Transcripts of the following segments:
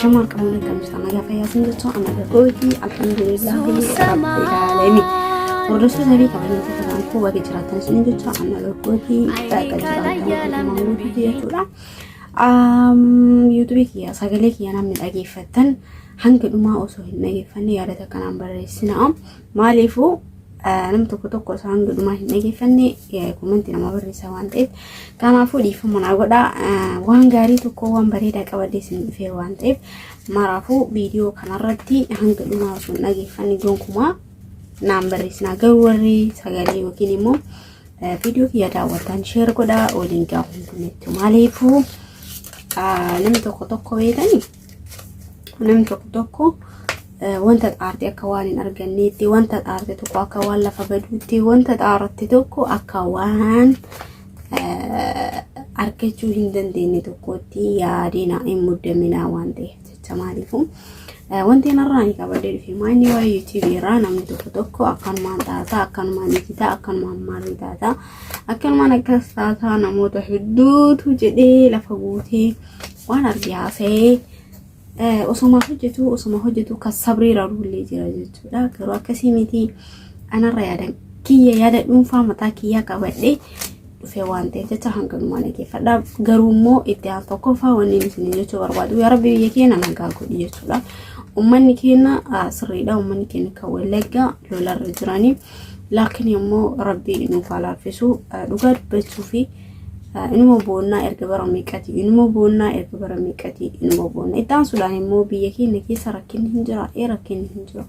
Ashamaa qabuun akkam jirtan nagaa fayyaa isin jecha ana gagooti alhamdulillaahi rabbil aalamiin. Hordoftoota fi kabajamtoota kan koo baga jiraattan isin jecha ana gagooti baga jiraattan guutumaan guutuutti jechuudha. Yuutuubii kiyya sagalee kiyya namni dhageeffattan hanga dhumaa osoo hin dhageeffanne yaadata kanaan barreessina. Maaliifuu namni tokko tokko osoo hanga dhumaa hin dhageeffanne komentii nama barreessa waan ta'eef kanaafuu dhiifama naa godhaa waan gaarii tokko waan bareedaa qabadee isin dhufee waan ta'eef maraafuu viidiyoo kanarratti hanga dhumaa osoo hin dhageeffanne gonkumaa naan barreessinaa garuu warri sagalee yookiin immoo viidiyoo kiyya daawwattan sheer godhaa waliin gaa hundumetti maaliifuu namni tokko tokko beekanii namni tokko tokko wanta xaarte akka waan hin arganneetti wanta xaarte tokko akka waan lafa baduutti wanta xaarte tokko akka waan argachuu hin dandeenye tokkotti yaadina hin muddaminaa waan ta'eef jecha maaliifu wanti kanarraa ni qabadee dhufe maanni waa'ee yuutuubii irraa namni tokko tokko akkanumaan taataa akkanumaan ijitaa akkanumaan maarri taataa akkanumaan akkas taataa namoota hedduutu jedhee lafa guutee waan arge haasa'ee osoma hojjetu osoma hojjetu kan sabrii rarullee jira jechuudha. Garuu akkasii miti anarra yaada kiyya yaada dhuunfaa mataa kiyyaa qabadhee dhufe waan ta'eef jecha hanganumaa dhageeffadha. Garuu immoo itti aan tokkoffaa wanni isin jechuu barbaadu yaa rabbi biyya keenya nagaa godhi jechuudha. Uummanni keenya sirriidha. Uummanni keenya kan Wallaggaa lolarra jiranii. Laakiin immoo rabbi nuuf haa laaffisu dhugaa dubbachuu fi inuma boonnaa erga bara meeqati inuma boonnaa erga bara meeqati inuma boonna itti aansuudhaan immoo biyya keenya keessa rakkinni hin jira ee rakkinni hin jira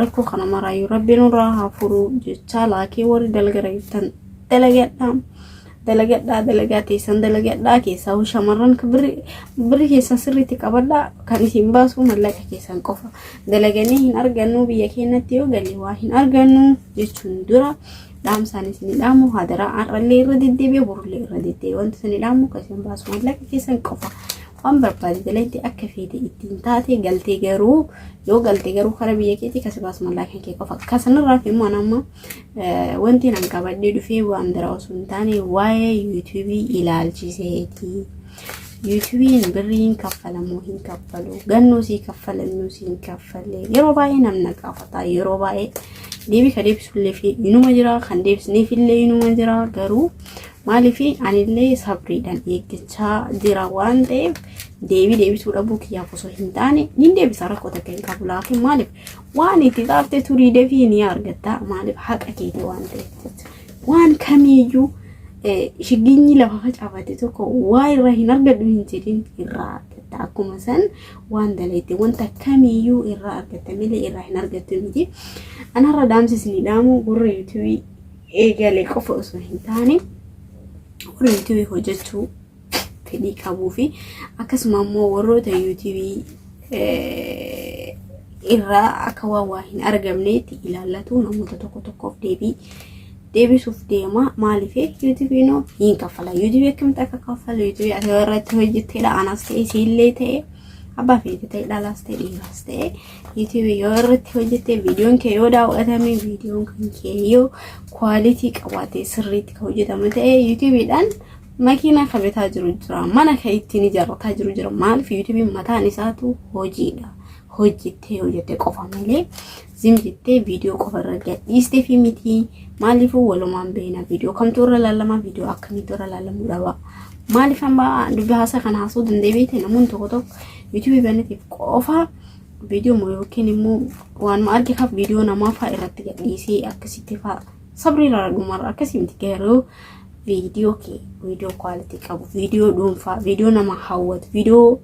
rakkoo kana maraayyuu rabbi nurraa haa furu jechaa laakii warri dalgara jirtan dalagadhaa dalagadhaa dalagaa teessan dalagadhaa keessaa shamarran birri keessan sirriitti qabadhaa kan isin baasu mallaqa keessan qofa dalaganii hin argannu biyya keenyatti yoo galle waa hin argannu jechuun dura dhaamsaan isin dhaamu hadaraa har'allee irra deddeebi'e borullee irra deddeebi'e wanti isin dhaamu kan isin baasu maallaqa keessan qofa waan barbaade dalagde akka feete ittiin taate galtee garuu yoo galte garuu kara biyya keetii kasi baasu maallaqa kee qofa kasanirraa fi immoo amma wanti nan qabadhee dhufee waan biraa osoo hin taane waa'ee yuutuubii ilaalchiseeti. Yuutuubiin birriin kaffalamuu hin kaffalu gannuu sii kaffalannuu sii hin kaffalle yeroo baay'ee namna gaafata yeroo baay'ee deebii ka deebisullee fi inuma jira kan deebisneefillee inuma jira garuu maaliif anillee sabriidhaan eeggachaa jira waan ta'eef deebii deebisuu dhabuu kiyyaaf osoo hin taane nin deebisa rakkoo takka hin qabu laakiin maaliif waan itti xaarte turii deebii ni argatta maaliif haqa keeti waan ta'eef waan kamiiyyuu shigginyi lafa facaafate tokko waa irraa hin argadhu hin jedhin irraa argatta. Akkuma san waan dalayte wanta kamiiyyuu irraa argatta malee irraa hin argattu miti. Anarra dhaamsi isinii dhaamu warra yuutuubii eegale qofa osoo hin taane warra yuutuubii hojjechuu fedhii qabuu fi akkasuma immoo warroota yuutuubii irraa akka waan waa hin argamneetti ilaallatu namoota tokko tokkoof deebii deebisuuf deema maaliif yuutuubiin hin kaffala yuutuubii akkamitti akka kaffalu yuutuubii ati irratti hojjetteedha anas ta'e siillee ta'e abbaa feete ta'e dhalaas ta'e dhiiraas ta'e yuutuubii yoo irratti hojjette viidiyoon kee yoo daawwatame viidiyoon kan kee yoo kwaalitii qabaate sirriitti kan hojjetame ta'e yuutuubiidhaan makiinaa kan bitaa jiru jira mana kan ittiin ijaarrataa jiru jira maaliif yuutuubiin mataan isaatu hojiidha hojjettee hojjette qofa malee zim jettee viidiyoo qofa irra gadhiistee fi miti maaliifuu walumaan beena viidiyoo kamtu irra laalama viidiyoo akkamiitu irra laalamuu dhaba maaliif amma dubbi haasaa kana haasuu danda'ee beekte namoonni tokko tokko yuutuubii banatiif qofa viidiyoo yookiin immoo waanuma arge kaaf viidiyoo namaa fa'aa irratti gadhiisee akkasitti fa'aa sabrii irraa dhumarra akkasii miti garuu viidiyoo kee viidiyoo kwaalitii qabu viidiyoo dhuunfaa viidiyoo nama hawwatu viidiyoo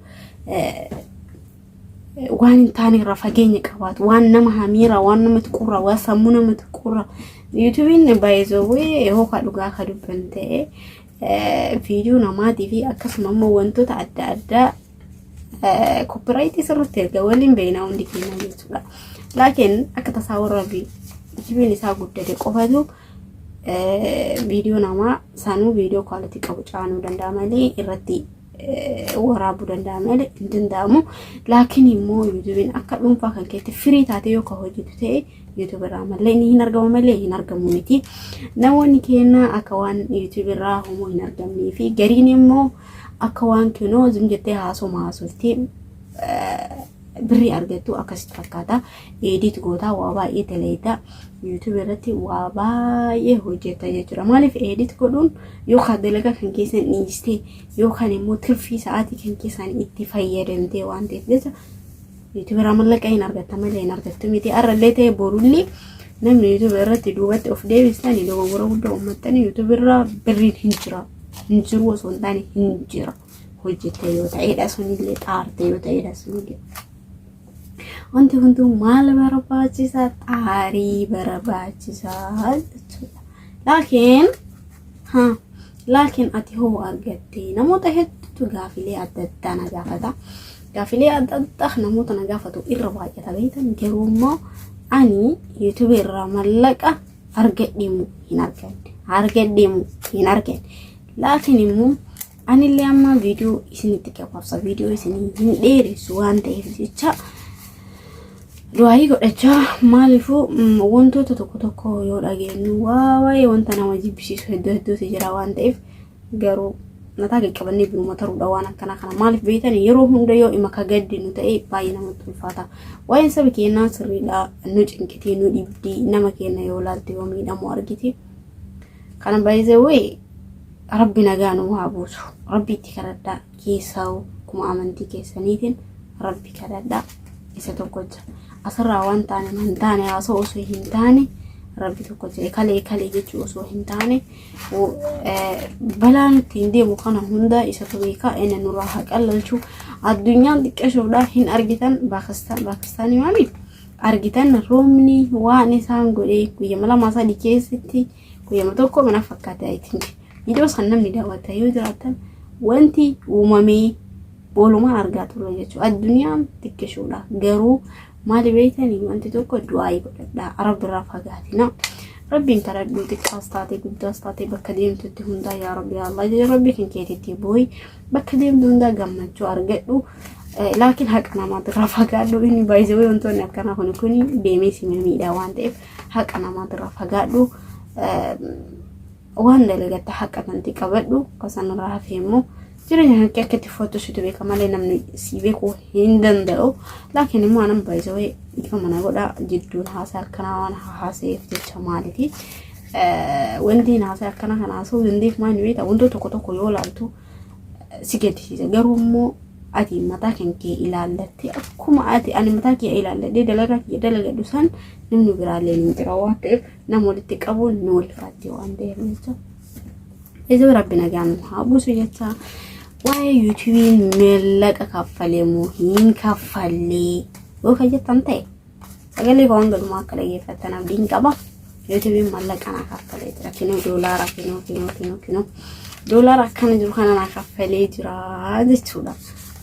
waan hin taane irraa fageenya qabaatu waan nama hamiira waan nama tuqurra waan sammuu nama tuqurra yuutuubiin baay'ee yoo ka dhugaa ka dubban ta'e viidiyoo namaatii fi akkasuma immoo wantoota adda addaa koppiraayitii sirriitti erga waliin beeknaa hundi keenya jechuudha. Laakiin akka tasaa warra yuutuubiin isaa guddate qofatu viidiyoo namaa sanuu viidiyoo kwaalitii qabu caanuu danda'a malee irratti waraabuu danda'a malee hin danda'amu. Laakiin immoo yuutuubiin akka dhuunfaa kan keetti firii taatee yoo kan hojjetu ta'e yuutuubi irraa malee inni hin argamu malee hin argamu miti. Namoonni keenya akka waan yuutuubi irraa homoo hin argamnee fi gariin immoo akka waan kinoo zim jettee haasoma haasoftee Birrii argattu akkasitti fakkaata. Edit gootaa, waa baay'ee dalayitaa, YouTube irratti waa baay'ee hojjetta jechuudha. Maaliif edit godhuun yookaan dalagaa kan keessan dhiistee yookaan immoo tirfii sa'aatii kan keessan itti fayyadamtee waan ta'eef jecha YouTube irraa mallaqa hin argatta malee hin argattu miti. Har'allee ta'e borullee namni YouTube irratti duubatti of deebistanii dogoggora guddaa uummattanii YouTube irraa birriin hin jira. Hin jiru osoo hin taane hin jira. Hojjette yoo ta'edha, sunillee xaarte yoo ta'edha sunillee. Wanti hunduu maal barbaachisa? Xaarii barbaachisaa jechuudha. Laakiin laakiin ati hoo argatte? Namoota hedduutu gaafilee adda addaa na gaafata. Gaafilee adda addaa namoota na gaafatu irra baay'ata beektan. Garuu immoo ani YouTube irraa mallaqa argadhemu hin arganne. Argadhemu hin arganne. Laakiin immoo anillee amma viidiyoo isinitti gabaabsa, viidiyoo isinii hin dheeressu waan ta'eef jecha du'aayii godhachaa. Maaliifuu wantoota tokko tokko yoo dhageenyu waa waa'ee wanta nama jibbisiisu hedduu hedduutu jira waan ta'eef, garuu mataa qaqqabannee biruma taruudha waan akkanaa kana. Maaliif beektan, yeroo hunda yoo ima ka gaddinu ta'e baay'ee namatti ulfaata. Waa'een saba keenyaa sirriidha, nu cinqitii, nu dhibdii. Nama keenya yoo laalte, yoo miidhamu argite kana baay'ee Rabbi nagaa nu haa buusu. Rabbi itti kadhadhaa, keessaa akkuma amantii keessaniitiin Rabbi kadhadhaa. Isa tokkocha asirraa waan taane hin taane haasa'u osoo hin taane, Rabbi tokkocha kalee kalee jechuu osoo hin taane, balaa nutti hin deemu kana hunda isatu beekaa, inni nurraa haa qallalchu. Addunyaan xiqqashoodha hin argitan. Baakistaan, Baakistaanii maami argitan, roobni waan isaan godhee guyyama 2 3 keessatti, guyyama tokko mana fakkaate. I think viidiyoo san namni daawwata yoo jiraatan, wanti uumamee walumaan argaa turre jechuudha. Addunyaan xiqqishuudha. Garuu maali beektanii, wanti tokko du'aayii godhadhaa. Rabbirraa fagaatina. Rabbiin kadhadhu, xiqqaas taate guddaas taate, bakka deemtutti hundaa yaa Rabbi, yaa Allah, Rabbi kan keetitti booyi, bakka deemtu hundaa gammachuu argadhu. Laakiin haqa namaatirraa fagaadhu. Inni baay'ee wantoonni akkanaa kun kuni deemee si miidhaa waan ta'eef haqa namaatirraa fagaadhu. Waan dalagatta haqa tanti qabadhu. Kasanirraa hafee immoo jireenya kee akka itti foottu situ beeka malee namni si beekuu hin danda'u. Laakiin immoo anan baay'isawee ifa mana godha jidduun haasaa akkanaa waan haaseef jecha maalifi wanti haasaa akkana kana haasa'uu dandeef maal beekta, wantoota tokko tokko yoo laaltu si gaddisiisa. Garuu immoo ati mataa kan kee ilaallatte, akkuma ati ani mataa kee ilaalladhee dalagaa kiyya dalagadhu san namni biraallee ni jira waan ta'eef, nama walitti qabuun ni ulfaatti waan ta'eef jecha. Isa Rabbi nagaan nu haa buusu jecha. Waa'ee YouTubeiin maallaqa kaffalee moo hin kaffallee yoo kan jettan ta'e, sagalee koo hanga dhumaa akka dhaggeeffattan abdiin qaba. YouTubeiin maallaqa naa kaffalee jira. Kinoo doolaara, kinoo kinoo kinoo kinoo doolaara akkana jiru kana naa kaffalee jira jechuudha.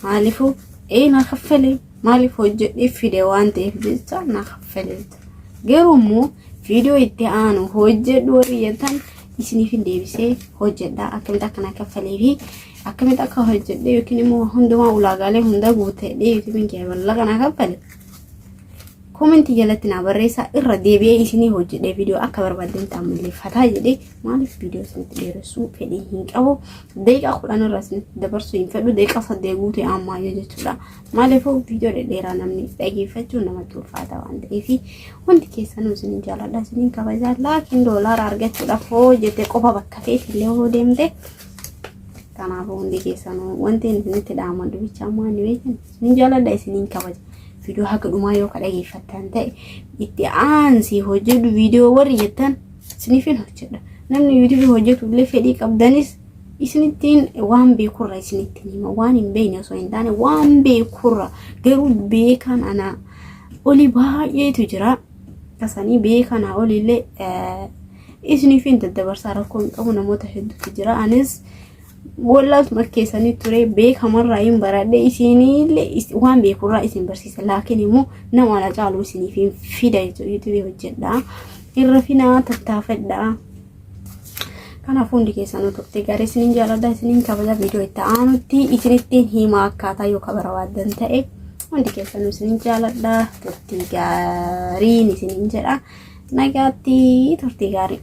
Maaliifuu ee naa kaffalee, maaliif hojjedhee fide waan ta'eef jecha naa kaffalee jira. Garuu immoo viidiyoo itti aanu hojjedhu warri jettan isiniif hin deebisee hojjedha. Akkamitti akka naa kaffalee fi akkamitti akka hojjedhe yookiin immoo hundumaa ulaagaalee hunda guutedhe YouTubeiin kee mallaqa naa kaffale commentii jalatti naa barreessaa, irra deebi'ee isinii hojjedhe viidiyoo akka barbaaddan ta'ammalleeffataa jedhee. Maaliif viidiyoo isinitti dheeressuu fedhii hin qabu, daqiiqaa 10 irra isinitti dabarsuu hin fedhu, daqiiqaa 8 guutee ammaayyuu jechuudha. Maaliif viidiyoo dhedheeraa namni dhageeffachuun namatti ulfaata waan ta'eef. Hundi keessanuu isinin jaaladha, isinin kabajaa. Laakiin doolaara argachuudhaaf hojjete qofa bakka feetillee hoo deemte. Kanaafuu hundi keessanuu wanti isinitti dhaamadhu bichaa maali beektan, isinin jaaladha, isinin kabaja. Viidiyoo haga dhumaa yoo ka dhageeffattan ta'e, itti aansii hojjedhu viidiyoo warri jettan isiniifin hojjedha. Namni YouTubeii hojjetu illee fedhii qabdanis isinittiin waan beekurra isinittiin hima, waan hin beekne osoo hin taane waan beekurra. Garuu beekaan ana olii baay'eetu jira. Kasanii beekaan olillee isiniifin daddabarsaa, rakkoo hin qabu. Namoota hedduutu jira. Anis wallaaltuma keessanii ture, beekamarraa hin baradhe, isinillee waan beekurraa isin barsiisa. Laakiin immoo nama ala caalu isiniif hin fida jechuudha. YouTubeii hojjedha, irra finaa, tattaafadha. Kanaaf hundi keessanuu turte gaarii, isiniin jaaladha, isiniin kabaja. Viidiyoo itti aanutti isinittiin hima akkaataa yoo ka barbaaddan ta'e. Hundi keessanuu isiniin jaaladha, turtii gaariin isiniin jedha, nagaatti, turtii gaarii.